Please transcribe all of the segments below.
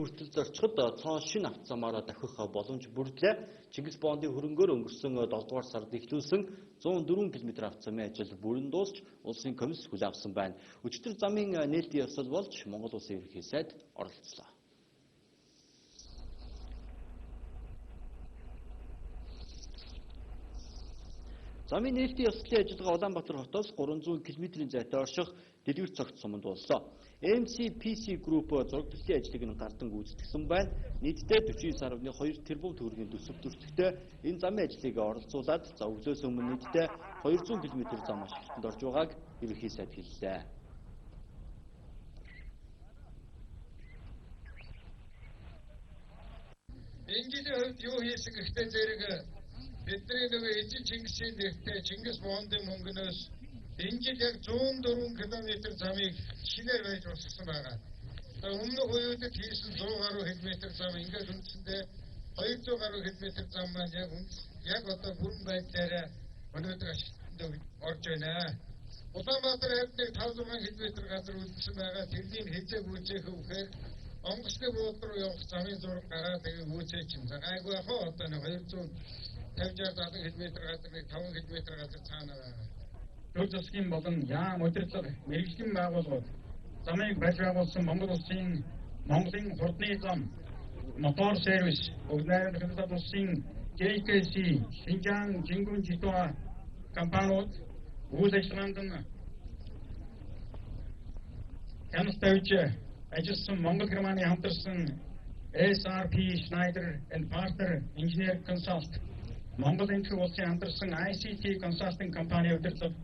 Хүртэл зорчиход цоон шинэ автозамаараа давхих боломж бүрдлээ. Чингис Бондын хөрөнгөөр өнгөрсөн 7 дугаар сард эхлүүлсэн 104 км автозамын ажил бүрэн дуусч улсын комисс хүлээн авсан байна. Өчигдөр замын нээлтийн ёслол болж Монгол Улсын ерөнхий сайд оролцлоо. Замын нээлтийн ёслолын ажиллагаа Улаанбаатар хотоос 300 км-ийн зайтай орших Дэлгэр цогт суманд боллоо. MCPC Group зураг төслийн ажлыг нь гардан гүйцэтгсэн байна. Нийтдээ 49.2 тэрбум төгрөгийн төсөв төрөлхтөй энэ замын ажлыг оролцуулаад за өглөөс өмнө нийтдээ 200 км зам ашиглалтанд орж байгааг ерөнхий сайд хэллээ. Энэ жилийн хувьд юу хийсэн гэхдээ зэрэг бидний нөгөө эзэн Чингисийн нэртэй Чингис Бондын мөнгнөөс энэ жил яг 104 км замыг шинээр байж урсгасан байгаа. Өмнөх үеүүдэд хийсэн 100 гаруй км зам ингээд үндсэндээ 200 гаруй км зам маань яг одоо бүрэн байдлаараа өнөөдөр ашиглалтанд орж байна. Улаанбаатар хавьд нэг 5-6 км газар үлдсэн байгаа. Тэрнийг хэзээ гүйцээх вэ гэхээр онгоцны буудлын руу явах замын зураг гараад тэгээ гүйцээ чинь. Гайгүй яах вэ? Одоо нэг 250 60 км газар нэг 5 км газар цаана байгаа. Төр засгийн болон яам удирдлага мэргэжлийн байгууллагууд замыг барьж байгуулсан Монгол улсын Монголын хурдны зам, мотор сервис, Бүгд найрамдах Хятад улсын JKC, Шинжаан Жингүн Житуа компаниуд үйл ажиллагаанд нь хяналт тавьж ажилласан Монгол Германы хамтарсан SRP Schneider and Partner Engineer Consult, Монгол Энэтхэг улсын хамтарсан ICT Consulting компани удирдлага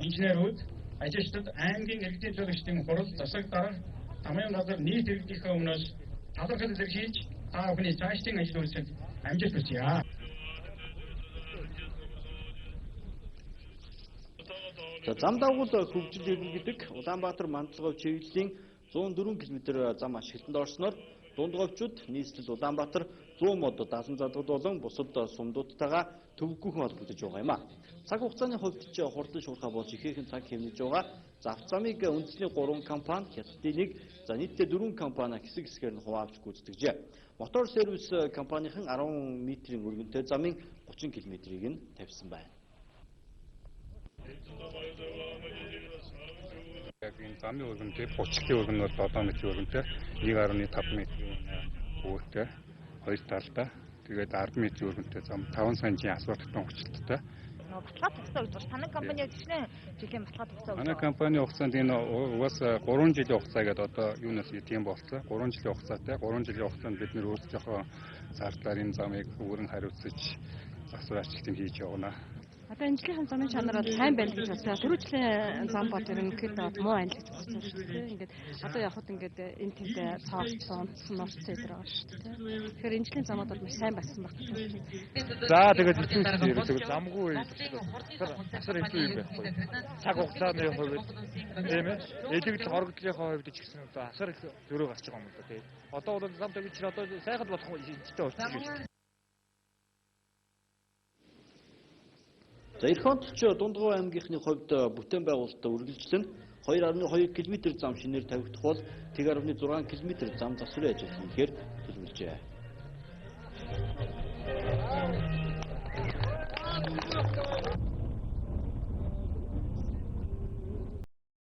инженерүүд ажилчдад аймгийн иргэдийн төлөөлөгчдийн хурал засаг дарга замын газар нийт иргэдийнхээ өмнөөс талархал илэрхийлж та бүхний цаашдын ажил үйлсэд амжилт хүсье. За зам дагуул хөгжил ирнэ гэдэг Улаанбаатар Мандалговь чиглэлийн 104 км зам ашиглалтанд орсноор дундговчууд нийслэл Улаанбаатар 100 мод 70 задгад болон бусад сумдуудтайгаа төвөггүйхэн холбогдож байгаа юм а. Цаг хугацааны хувьд ч хурдан шуурхай болж ихээхэн цаг хэмнэж байгаа. Зав замыг үндэсний 3 компани, Хятадын 1, за нийтдээ 4 компани хэсэг хэсгээр нь хуваавч гүйцэтгэжээ. Мотор сервис компанийн 10 метрийн өргөнтэй замын 30 км-ийг нь тавьсан байна. Яг энэ замын өргөнтэй, буцлын өргөн нь бол 7 метрийн өргөнтэй, 1.5 метрийн өвөртэй, хоёр талдаа. Тэгээд 10 метрийн өргөнтэй зам 5 санжийн асфальттай хүчлэлттэй. Баталгаа хугацаа гэж байна. Танай компани яг жишээ жилийн баталгаа хугацаа. Манай компани хугацаанд энэ угаасаа 3 жилийн хугацаа гэдэг одоо юунаас тийм болцоо. 3 жилийн хугацаатай. 3 жилийн хугацаанд бид нэр өөрсдийнхөө зардлаар энэ замыг өөрөн хариуцаж засвар ажилтыг хийж явна. Одоо энэ жилийн замын чанар бол сайн байна гэж бодсон. Түрүү жилийн зам бол ерөнхийдөө муу байна л гэж бодсон шүү дээ. Ингээд одоо явхад ингээд энэ тэнд цоорцсон, унтсан, нурцсан энэ байгаа шүү дээ. Тэгэхээр энэ жилийн замууд бол маш сайн болсон байх гэж бодсон. За тэгээд хэцүү шүү дээ. Замгүй асар хэцүү юм байхгүй. Цаг хугацааны хувьд тийм ээ. Элэгдэл хорогдлынхоо хувьд ч гэсэн одоо асар их зөрүү гарч байгаа юм л да тийм. Одоо бол зам тавьж чинь одоо сайхан болох энэтэй болчихсон шүү дээ. За эх онт ч Дундговь аймгийнхны хувьд бүтээн байгуулалт үргэлжлэн 2.2 км зам шинээр тавигдах бол 1.6 км зам засварын ажил хийхээр төлөвлөжээ.